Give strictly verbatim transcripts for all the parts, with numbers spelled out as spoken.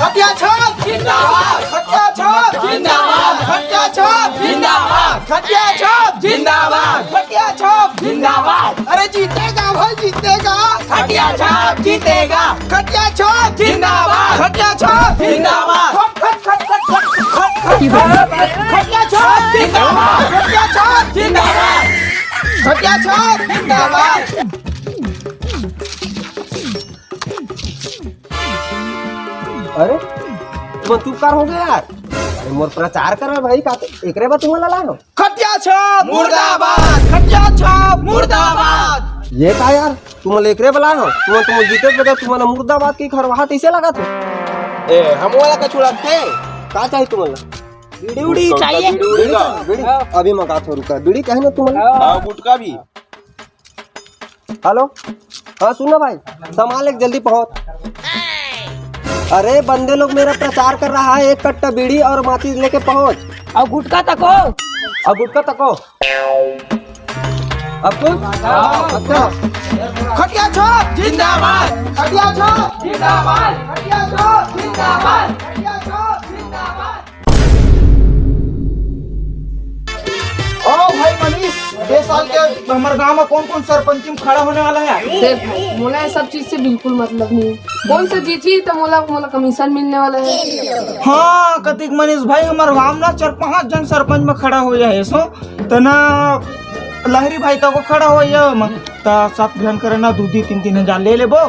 खटिया छाप जिंदाबाद, खटिया छाप जिंदाबाद, खटिया छाप जिंदाबाद, खटिया छाप जिंदाबाद, खटिया छाप जिंदाबाद। अरे जीतेगा भाई, जीतेगा। खटिया छाप जीतेगा। खटिया छाप जिंदाबाद, खटिया छाप जिंदाबाद। खट, खट, खट, खट, खट, खट, खट, खट। खटिया छाप जिंदाबाद, खटिया छाप जिंदाबाद, खटिया छाप जिंदाबाद। अरे, तुमन चुप कर हो गया यार। अरे, मोर प्रचार कर रहे भाई, का तो एकरे बर तुमन ला लाए हो? खटिया छाप मुर्दाबाद, खटिया छाप मुर्दाबाद। ये का यार, तुमन ला एकरे बर लाए हो? तुमन, तुमन जीते बगैर तुमन ला मुर्दाबाद की खरवाहा कैसे लगा थे? ए, हम वाला का छुड़ाते? का चाहिए तुमन ला? बीड़ी उड़ी चाहिए? बीड़ी, बीड़ी, अभी मंगा थो, रुका। बीड़ी चाहिए ना तुमन ला? हाँ, गुटखा भी। हेलो, हाँ सुन ना भाई, सामान लेके जल्दी पहुंच। अरे बंदे लोग, मेरा प्रचार कर रहा है, एक कट्टा बीड़ी और माचिस लेके पहुंच। और गुटखा तको। और गुटखा तको। अब कुछ? अच्छा। खटिया छाप जिंदाबाद, खटिया छाप जिंदाबाद, खटिया छाप जिंदाबाद, खटिया छाप जिंदाबाद। ओ भाई मनीष, ए साल के हमर गांव में कौन कौन सरपंची में खड़ा होने वाला है? देख भाई, मोला ये सब चीज से बिल्कुल मतलब नहीं है। कौन सा जीती तो मोला, मोला कमीशन मिलने वाला है। हाँ, कतिक मनीष भाई, हमर गांव ना चार पांच जन सरपंच में खड़ा हो जाए सो, त ना लहरी भाई तको खड़ा हो जाए, त सब झन करे ना दू दू तीन तीन हजार ले लेबो,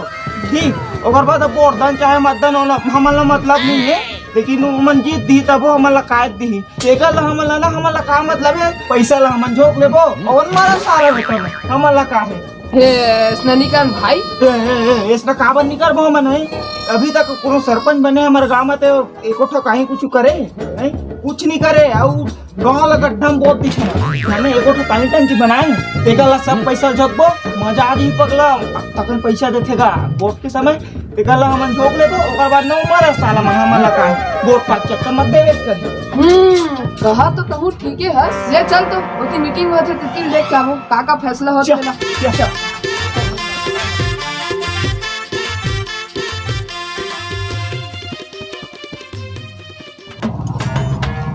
ठीक। ओकर बाद अब वोट दान चाहे मतदान, ओला हमन ला मतलब नहीं है, लेकिन ओमन जीत दी तबो हमन ला कायद दी। तेकर ला हमन ला ना, हमन ला का मतलब है, पैसा ला हमन झोंक लेबो, और मारा सारा बेटा में, हमन ला का है। हे, ऐसना नहीं कर भाई। ए, ए, ए, ऐसना काबर नहीं करबो हमन है? अभी तक कोनो सरपंच बने हमर गांव में ते एको ठो कहीं कुछ करे, हैं? कुछ नहीं करे, अउ गांव ला गड्ढा में बोत दिखे। मैंने एको ठो पानी टंकी बनाए, तेकर ला सब पैसा झोंकबो, मजा आ जाही पगला, तकन पैसा देथेगा वोट के समय। तेकर ला हमन झोंक लेबो, ओकर बाद न उमर है साला मन हमन ला काहे वोट पाट चक्कर मत देवे करी। हम्म, कहा तो तहूँ ठीके हस। ले चल तो, ओती मीटिंग होथे, तेती देख के आबो, का का फैसला होथे चल, तेला। चल, चल।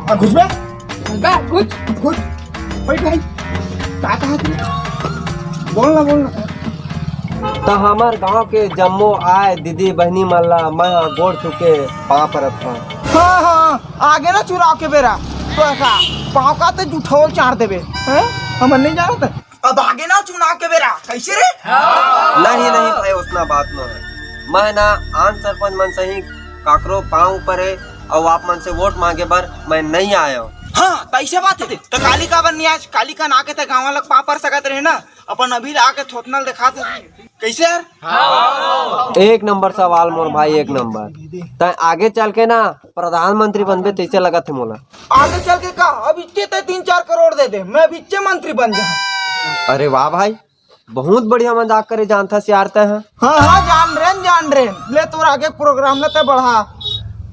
आ, घुसबे? बा, घुस। घुस। बैठ भाई। का कहा तू? बोल ना, बोल ना। त हमर गांव के जम्मो आए दीदी बहिनी मन ला मैं ह गोड़ छू के पाँव परत हंव। हाँ, हाँ, आगे ना चुनाव के बेरा। तो का, पाँव का ते जुठोल चार देबे। हैं? हमन नहीं जानत। अब आगे ना चुनाव के बेरा, कैसे रे? नहीं, नहीं भाई, ओतना बात न है। मैं ना आन सरपंच मन सही काकरो पाँव ऊपर है, अउ आप मन से वोट मांगे बर मैं नहीं आया हूँ। हाँ, त ऐसे बात है। त काली काबर नहीं आज? काली का ना के ते गाँव वाला पाँव पर सकत रहे ना, अपन अभी ला आके थोथना ल देखा थे। कैसे यार? एक नंबर सवाल मोर भाई, एक नंबर। तैं आगे चल के ना प्रधानमंत्री बनबे तैसे लगत है मोला। आगे चल के का? अब इतने तय तीन चार करोड़ दे दे, मैं अब इच्चे मंत्री बन जाऊँ। अरे वाह भाई, बहुत बढ़िया मजाक करे जानथस यार तैं ह। हाँ, हाँ, जान रेन, जान रेन। ले तोर आगे प्रोग्राम ल तय बढ़ा।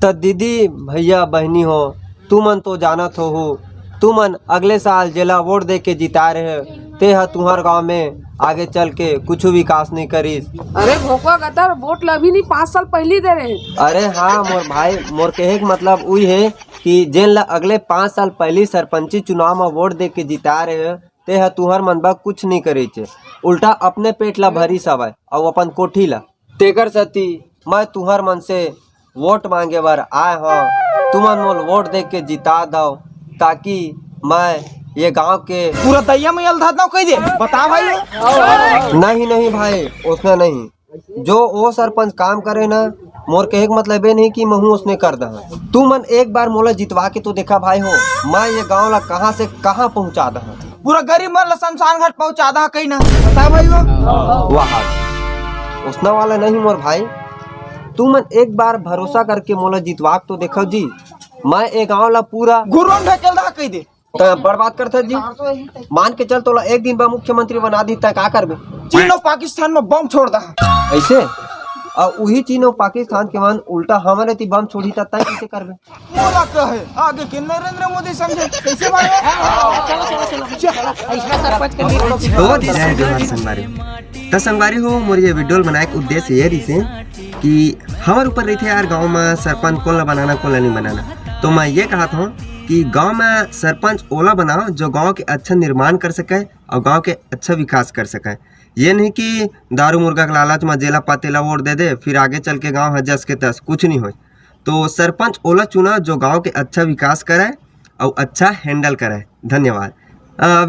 त दीदी, भैया, बहिनी हो, तुमन तो जानत होहू, तुमन अगले साल जेला वोट दे के जिताए रहे, ते ह तुंहर गांव में आगे चल के कुछु विकास नहीं करिस। अरे भोकवा गतर, वोट ल अभी नहीं, पाँच साल पहली दे रहे। अरे हाँ मोर भाई, मोर कहे के मतलब उही है कि जेन ल अगले पाँच साल पहली सरपंची चुनाव म वोट दे के जिताए रहे, ते ह तुंहर मन बर कुछ नहीं करिस, उल्टा अपने पेट ल भरिस हवय अउ अपन कोठी ल। तेकर सेती मैं तुंहर मन से वोट मांगे बर आए हंव, तुमन मोल वोट दे के जिता दव, ताकि मैं ये गांव के पूरा दैया में अलधा दव कह दे। बता भाई। नहीं, नहीं भाई, ओसने नहीं। जो ओ सरपंच काम करे ना, मोर कहे के मतलब ये नहीं कि महू ओसने कर दहा। तुमन एक बार मोला जितवा के तो देखा भाई हो, मैं ये गांव ला कहां से कहां पहुंचा दहा। पूरा गरीब मन ला शमशान घाट पहुंचा दहा कहीं ना। बता भाई हो। वाह, ओसना वाला नहीं मोर भाई, तुमन एक बार भरोसा करके मोला जितवा के तो देखो जी, मैं ए गांव ला पूरा घुर्रम ढकेल दहा कह दे। त बड़ बात करथे जी। मान के चल, तोला एक दिन बर मुख्यमंत्री बना दी, तै का करबे? चीन अउ पाकिस्तान में बम छोड़ दहा। ऐसे? अउ उही चीन अउ पाकिस्तान के मन उल्टा हमरे ती बम छोड़ी, त तै कैसे करबे? मोला कहे, आगे के नरेंद्र मोदी समझे, कैसे भाई? चलो, चलो, चलो, चलो, ऐसा सरपंच के लिए। तो जय जोहार संगवारी। त संगवारी हो, मोर ये वीडियो बनाए के उद्देश्य ये रहिसे कि हमर ऊपर रहिथे यार, गांव में सरपंच कोन ला बनाना, कोन ला नहीं बनाना। तो मैं ये कहत हूँ कि गांव में सरपंच ओला बनाओ जो गांव के अच्छा निर्माण कर सके और गांव के अच्छा विकास कर सके। ये नहीं कि दारू मुर्गा के लालच में जेला पाते ला वोट दे दे, फिर आगे चल के गांव है जस के तस, कुछ नहीं होय। तो सरपंच ओला चुना जो गांव के अच्छा विकास करे और अच्छा हैंडल करे। धन्यवाद।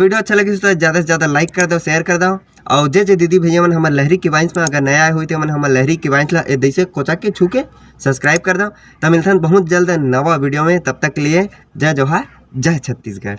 वीडियो अच्छा लगिस तो ज्यादा से ज्यादा लाइक कर दो, शेयर कर दो। और जे जे दीदी भैया मन हमर लहरी की वाइन्स में अगर नया आए हुई तो मन हमर लहरी की वाइन्स ला ए दैसे कोचा के छू के सब्सक्राइब कर दो। तो मिलथन बहुत जल्द नवा वीडियो में, तब तक के लिए जय जोहार, जय छत्तीसगढ़।